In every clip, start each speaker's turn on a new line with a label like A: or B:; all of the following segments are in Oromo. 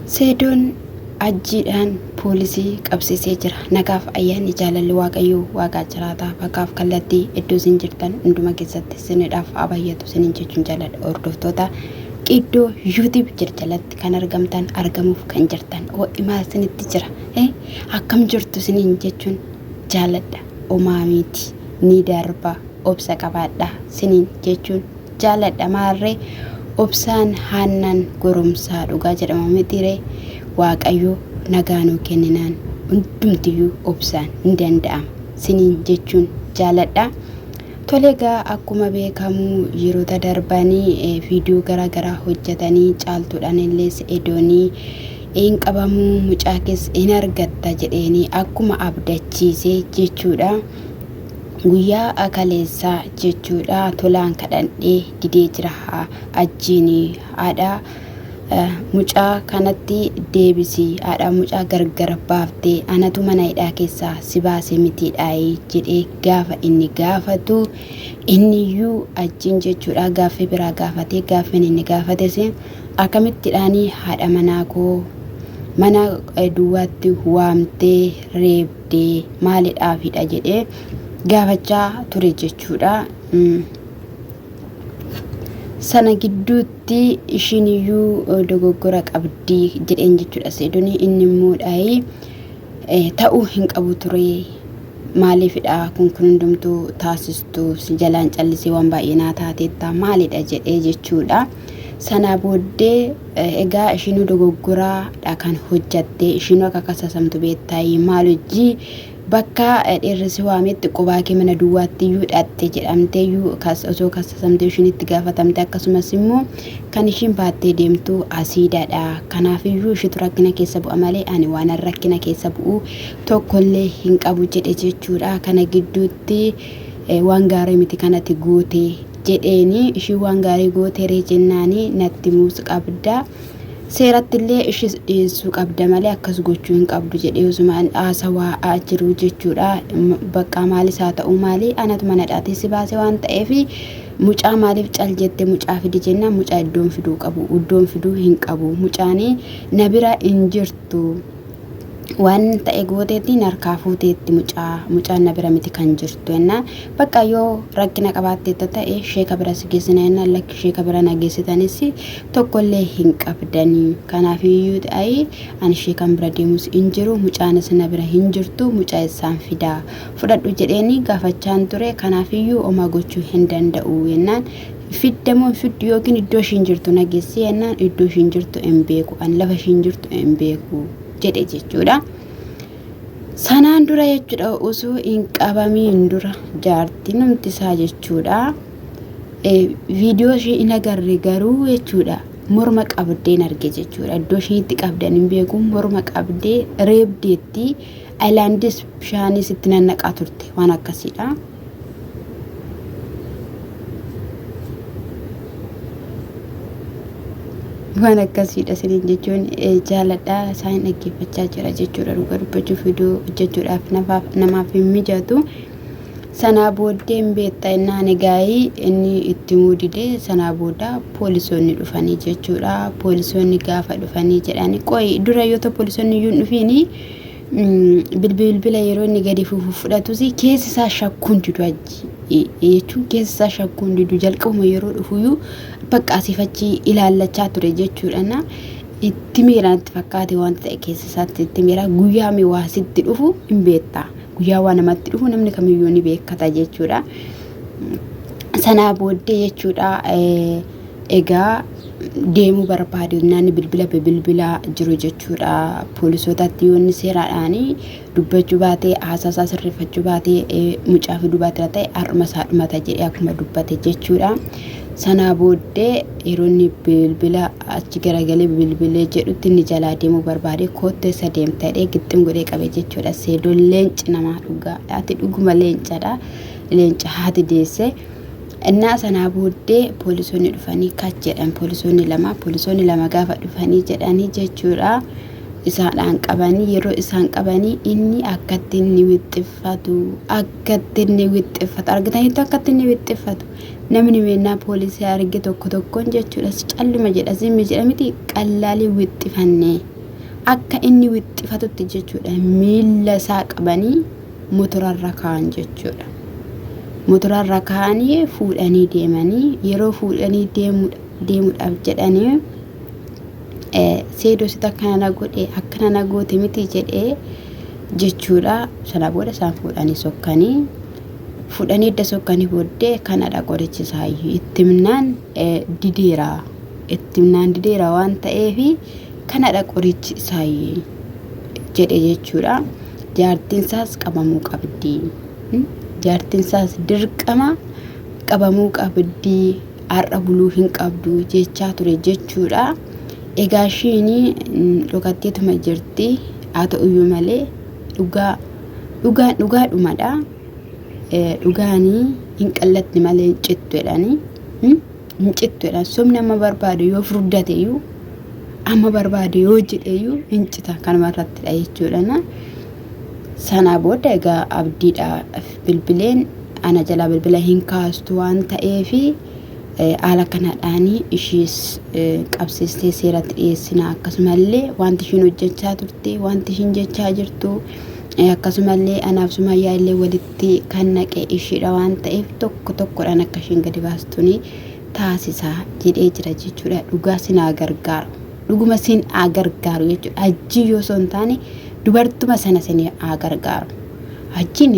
A: Seedoon ajjiidhaan poolisii qabsiisee jira. Nagaaf ayyaanni jaalalli Waaqayyoo waaqaa jiraataa bakkaaf kallattii iddoo isin jirtan hunduma keessatti isinidhaaf haa baay'atu isinin jechuun jaaladha. Hordoftoota qiddoo YouTube jalatti kan argamtan argamuuf kan jirtan ho'i maal isinitti jira? Akkam jirtu isiniin jechuun jaaladha. Omaa miti ni darba obsa qabaadha isiniin jechuun jaaladha maarree obsaan haannan goromsaa dhugaa jedhama mitiiree waaqayyo nagaa nuu kenninaan hundumtiyyuu obsaan ni danda'ama siniin jechuun jaaladha. Tole egaa akkuma beekamu yeroota darbanii viidiyoo garaa garaa hojjetanii caaltuudhaan illee edoonii hin qabamuu mucaa kees hin argatta jedheenii akkuma abdachiise jechuudha. Guyyaa kaleessaa jechuudha tolaan kadhadhee didee jira ajjiin haadha mucaa kanatti deebisi haadha mucaa gargar baaftee anatu mana hidhaa keessaa si baase mitiidhaayi jedhee gaafa inni gaafatu inniyyuu ajjiin jechuudha gaaffii biraa gaafatee gaaffiin inni gaafates akkamittidhaanii haadha manaa koo mana duwwaatti waamtee reebdee maalidhaafidha jedhee gaafachaa ture jechuudha. Sana gidduutti ishiin iyyuu dogoggora qabdi jedheen jechuudha. Seedoni inni immoo dhaayii ta'uu hin qabu ture. Maaliifidha kun kun hundumtuu taasistu si jalaan callisee waan baay'ee naa taateetta maalidha jedhee jechuudha. Sanaa booddee egaa ishiinuu dogoggoraadha kan hojjatte ishiinuu akka kasasamtu beektaayi maal hojii bakka dhiirri si waametti qubaa kee mana duwwaatti iyyuu dhatte jedhamtee iyyuu osoo kasasamtee ishiin itti gaafatamte akkasumas immoo kan ishiin baattee deemtu asiidadha kanaaf iyyuu ishiitu rakkina keessa bu'a malee ani waan rakkina keessa bu'u tokkollee hin qabu jedhe jechuudha kana gidduutti waan gaarii miti kanati goote jedheeni ishii waan gaarii gooteree jennaani natti muus qabda seerattillee ishis dhiyeessuu qabda malee akkas gochuu hin qabdu jedhee osumaan haasawaa jiru jechuudha. Bakka maalis haa ta'u maali anatu mana dhaatii si baase waan ta'eef mucaa maaliif cal jette mucaa fidi jennaan mucaa iddoon fiduu qabu iddoon fiduu hin qabu mucaanii na bira hin jirtu. Waan ta'e gooteetti narkaa fuuteetti mucaa mucaan na bira miti kan jirtu jennaan bakka yoo rakkina qabaatteetta ta'e sheeka bira si geessina jennaan lakki sheeka bira na geessitanis tokkollee hin qabdanii kanaaf iyyuu ta'e ani sheekan bira deemus hin jiru mucaanis na bira hin jirtu mucaa isaan fidaa fudhadhu jedheeni gaafachaan ture kanaaf iyyuu homaa gochuu hin danda'u jennaan fiddamoo hin fiddu yookiin iddoo ishiin jirtu na geessi jennaan iddoo ishiin jirtu hin beeku ani lafa ishiin jirtu hin beeku jedhe jechuudha. Sanaan dura jechuudha osoo hin qabamiin dura jaartii numti isaa jechuudha. Viidiyoo ishee hin agarre garuu jechuudha morma qabdeen arge jechuudha. Iddoo isheen itti qabdan hin beeku morma qabdee reebdeetti ayilaandis bishaanis itti nannaqaa turte waan akkasiidha. Waan akkasiidha isiniin jechuun jaaladha isaan dhaggeeffachaa jira jechuudha dhuga dubbachuuf viidiyoo hojjechuudhaaf namaaf hin mijatu. Sanaa booddee hin beekta innaan egaayii inni itti himuu dide sanaa booda poolisoonni dhufanii jechuudha. Poolisoonni gaafa dhufanii jedhani qoyi dura yoo ta'u poolisoonni iyyuu hin dhufiini bilbila yeroo inni gadi fufu fudhatus keessa isaa shakkuun didu achi jechuun keessa isaa shakkuun didu jalqabuma yeroo dhufuyyuu bakka asiif achi ilaallachaa ture jechuudha na itti miira natti fakkaate wanta ta'e keessa isaatti itti miira guyyaa mi waa sitti dhufu hin beekta guyyaa waa namatti dhufu namni kamiyyuu ni beekkata jechuudha sanaa booddee jechuudha Egaa deemuu barbaade naanni bilbila bilbilaa jiru jechuudha. Poolisootatti yoo inni seeraadhaan dubbachuu baate haasaa isaa sirreeffachuu baate mucaa fiduu baate ta'e har'uma isaa dhumata jedhee akkuma dubbate jechuudha. Sanaa booddee yeroo inni bilbila achi garagalee bilbilee jedhutti inni jalaa deemuu barbaade koottee isa deemta jedhee gixxim godhee qabe jechuudha. Seedoon leenci namaa dhugaa ati dhuguma leencadha. Leenca haati deesse. Innaa sanaa booddee poolisoonni dhufanii kach jedhan poolisoonni lama poolisoonni lama gaafa dhufanii jedhanii jechuudha isaadhaan qabanii yeroo isaan qabanii inni akkatti inni wixxiffatu akkatti inni wixxiffatu argitaniittu akkatti inni wixxiffatu namni meennaa poolisii arge tokko tokkoon jechuudha calluma jedha zimmi jedha miti qallaalii wixxifannee. Akka inni wixxifatutti jechuudha miilla isaa qabanii motorarra kaa'an jechuudha. Motorarra kaa'anii fuudhanii deemanii yeroo fuudhanii deemuudhaaf jedhanii seedoo sitti akkana na godhe akkana na goote miti jedhee jechuudha. Sana booda isaan fuudhanii sokkanii fuudhanii edda sokkanii booddee kanadha qorichi isaayyuu itti himnaan dideera itti himnaan dideera waan ta'eef kanadha qorichi isaayyuu jedhe jechuudha. Jaartiin isaas qabamuu qabdi. Jaartiin isaas dirqama qabamuu qabdi. Har'a buluu hin qabdu jechaa ture jechuudha. Egaa ishiin dhokatteetuma jirti. Haa ta'uyyuu malee dhugaa dhugaan dhugaadhumadha. Dhugaanii hin qallatti malee hin cittu jedhanii. Hin cittu jedhan. Sobni amma barbaade yoo furdate iyyuu amma barbaade yoo jedhe iyyuu hin cita kanuma irrattidha jechuudha. Sanaa booda egaa abdiidhaaf bilbileen ana jalaa bilbila hin kaastu waan ta'eef haala kanadhaan ishiis qabsiistee seeratti dhiyeessina akkasumallee wanti ishiin hojjechaa turte wanti ishiin jechaa jirtu akkasumallee anaaf sumayyaa illee walitti kan naqe ishiidha waan ta'eef tokko tokkodhaan akka ishiin gadi baastuni taasisa jedhee jira jechuudha dhugaa sin haa gargaaru dhuguma sin haa gargaaru jechuudha hajjii yoo osoo hin taane dubartuma sana sin haa gargaaru hajjiin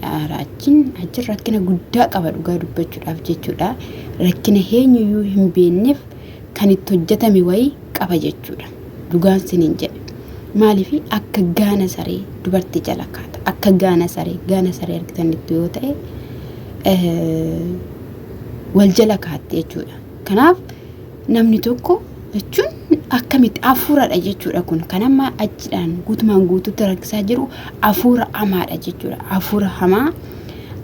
A: hajjiin hajjiin rakkina guddaa qaba dhugaa dubbachuudhaaf jechuudha rakkina eenyuyyuu hin beekneef kan itti hojjetame wayii qaba jechuudha dhugaan sin hin jedhe maaliif akka gaana saree dubartii jala kaata akka gaana saree gaana saree argitanitti yoo ta'e wal jala kaatti jechuudha. Kanaaf namni tokko jechuun akkamitti hafuuradha jechuudha kun kan amma achidhaan guutumaan guutuutti rakkisaa jiru hafuura hamaadha jechuudha. Hafuura hamaa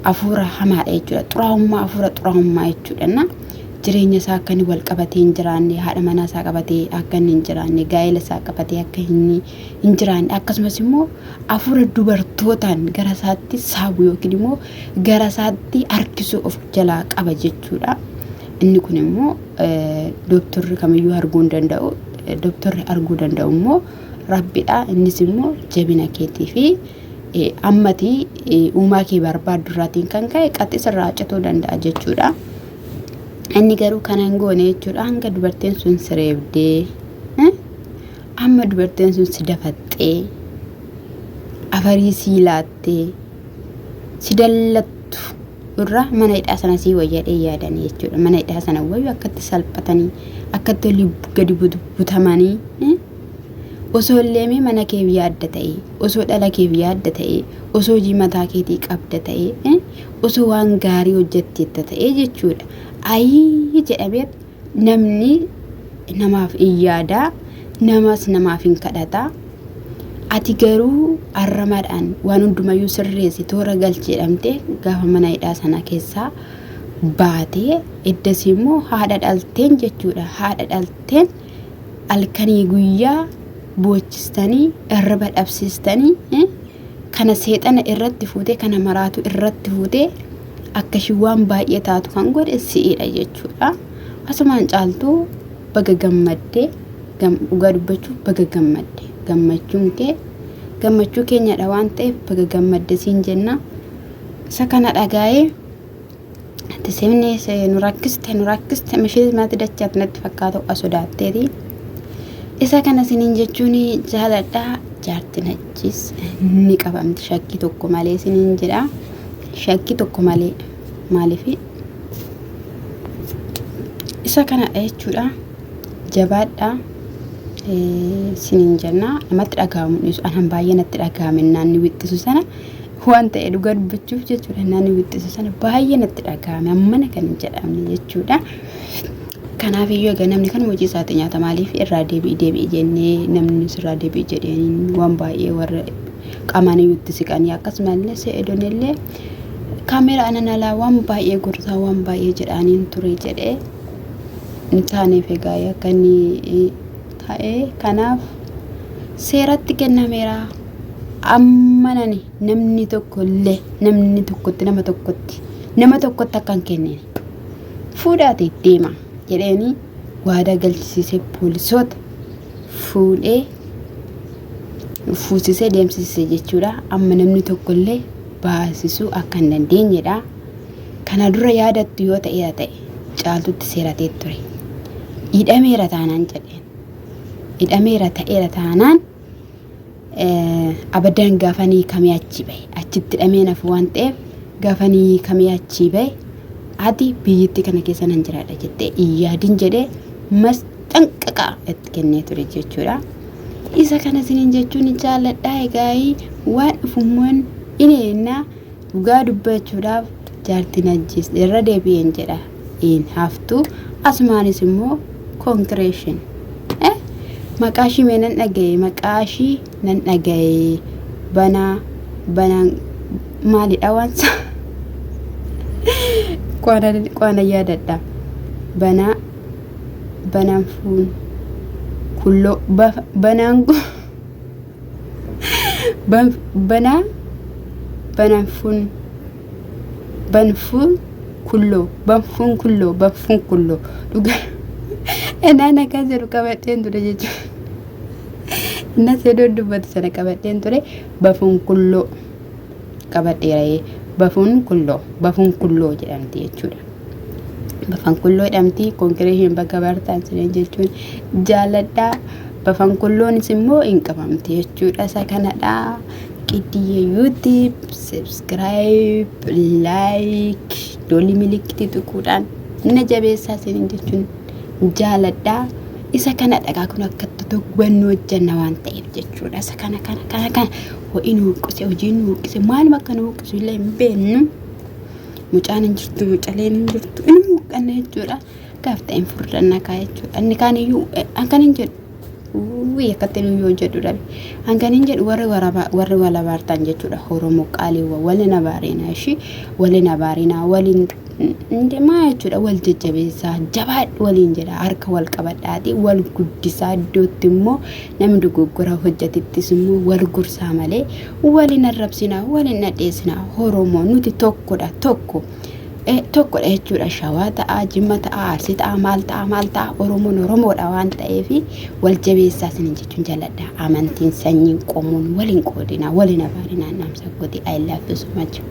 A: hafuura hamaadha jechuudha. Xuraa'ummaa hafuura xuraa'ummaa jechuudha. Na jireenya isaa akka inni wal qabatee hin jiraanne haadha manaa isaa qabatee akka inni hin jiraanne gaa'ela isaa qabatee akka inni hin jiraanne akkasumas immoo hafuura dubartootaan gara isaatti saabu yookiin immoo gara isaatti harkisuu of jalaa qaba jechuudha. Inni kun immoo dooktorri kamiyyuu arguu hin danda'u. Dooktorri arguu danda'u immoo Rabbidha. Innis immoo jabina keetii fi ammati uumaa kee barbaaddu irraatiin kan ka'e qaxi sirraa cituu danda'a jechuudha. Inni garuu kana hin goone jechuudha. Hanga dubartiin sun sireebdee amma dubartiin sun si dafaxxee afarii sii laattee si dallattu irra mana hidhaa sana sii wayya jedhee yaadanii jechuudha. Mana hidhaa sana wayyu akkatti salphatanii akkatti olii gadi butamanii osoo illee mana keef yaadda ta'e osoo dhala keef yaadda ta'e osoo hojii mataa keetii qabda ta'e osoo waan gaarii hojjetteetta ta'e jechuudha. Ayii jedhamee namni namaaf hin yaadaa namas namaaf hin kadhataa. Ati garuu arramaadhaan waan hundumayyuu sirreessi toora galchi jedhamtee gaafa mana hidhaa sana keessaa baatee eddasii immoo haadha dhalteen jechuudha. Haadha dhalteen halkanii guyyaa boochistanii irriba dhabsiistanii kana seexana irratti fuutee kana maraatu irratti fuutee akka ishiin waan baay'ee taatu kan godhe si'idha jechuudha. Asumaan caaltuu baga gammaddee dhugaa dubbachuuf baga gammadde gammachuun kee gammachuu keenyadha waan ta'eef baga gammadde siin jenna. Isa kana dhagaa'ee Tisimni nu rakkiste nu rakkiste mishee manatti dachaatti natti fakkaatu a sodaatteeti. Isa kana isiniin jechuun jaaladha. Jaartiin achis ni qabamti shakkii tokko malee isiniin jedha. Shakkii tokko malee maaliif isa kanadha jechuudha. Jabaadha isiniin jenna namatti dhaga'amu dhiisu anan baay'ee natti dhaga'ame naanni wixxisu sana waan ta'e dhugaa dubbachuuf jechuudha naanni wixxisu sana baay'ee natti dhaga'ame ammana kan hin jedhamne jechuudha. Kanaaf iyyuu egaa namni kan hojii isaati nyaata maaliif irraa deebi'i deebi'i jennee namni sirraa deebi'i jedheen waan baay'ee warra qaamaan iyyuu itti siqanii akkasumallee se'edoon illee kaameeraa anan alaa waan baay'ee gorsaa waan baay'ee jedhaaniin ture jedhee hin taaneef egaa akka inni ta'e kanaaf seeratti kennameera. Ammanani namni tokko illee namni tokkotti nama tokkotti nama tokkotti akka hin kennine fuudhaati deema jedheeni waadaa galchisiisee poolisoota fuudhee Fuusisee deemsise jechuudha. Amma namni tokkollee baasisuu akka hin dandeenyedha. Kana dura yaadattu yoo ta'eera ta'e Caaltutti seeratee ture. Hidhameera taanaan jedheen. Hidhameera ta'eera taanaan abadan gaafanii kamee achi bahe. Achitti hidhamee nafu waan ta'eef gaafanii kamee achii bahe ati biyyittii kana keessa nan jiraadha jettee hin yaadin jedhee masxanqaqaa itti kennee ture jechuudha. Isa kana isiniin jechuun ni jaalladha. Egaa waan dhufummoon in eennaa dhugaa dubbachuudhaaf jaartiin ajjees irra deebi'een jedha hin haftu. Asumaanis immoo konkireeshin. Maqaa ishii mee nan dhagaye, maqaa ishii nan dhagaye, banaa banaan maalidha waan isaa qoana yaadadha. Banaa banaan fuun kulloo banaan banaa banaan fuun banfuun kulloo banfuun kulloo banfuun kulloo dhugaa enaan akkas jedhu qabadheen ture jechuudha. Innas yeroo dubbatu sana qabadheen ture bafuun kulloo qabadheera bafuun kulloo bafuun kulloo jedhamti jechuudha. Bafan kulloo jedhamti konkireeshin bakka bartaan sineen jechuun jaaladha. Bafan kulloonis immoo hin qabamti jechuudha. Isa kanadha. Qiddiyyee YouTube subscribe like dolii milikitii tuquudhaan na jabeessaa sinin jechuun jaaladha. Isa kana dhagaa kun akka tokko hojjanna waan ta'eef jechuudha. Isa kana kana kana kana ho'i nu huqqise, hojiin nu huqqise, maaluma akka nu huqqisu illee hin beeknu. Mucaan hin jirtu, mucaleen hin jirtu, inni huqqanna jechuudha. Gaaf ta'een furdanna kaa jechuudha. Inni kaan iyyuu akkan hin jedhu. Uwwi akkatti nu yoo jedhu dhabe. Hangan hin jedhu warri warri wal abaartan jechuudha. Oromoo qaaliiwwan waliin abaarina ishii waliin abaarina waliin maa jechuudha, wal jajjabeessaa, jabaadhu waliin jedha, harka wal qabadhaati wal guddisaa. Iddootti immoo namni dogoggora hojjetettis immoo wal gorsaa malee waliin arrabsinaa, waliin dhadheessinaa. Oromoo nuti tokkodha, tokko tokkodha jechuudha. Shawaa ta'aa, Jimma ta'aa, Arsii ta'aa, maal ta'aa, maal ta'aa, Oromoon Oromoodha waan ta'eef wal jabeessaa isinin jechuun jaalladha. Amantiin, sanyiin, qomoon waliin qoodinaa, waliin abaarinaa. Naamsa gooti. I love you so much.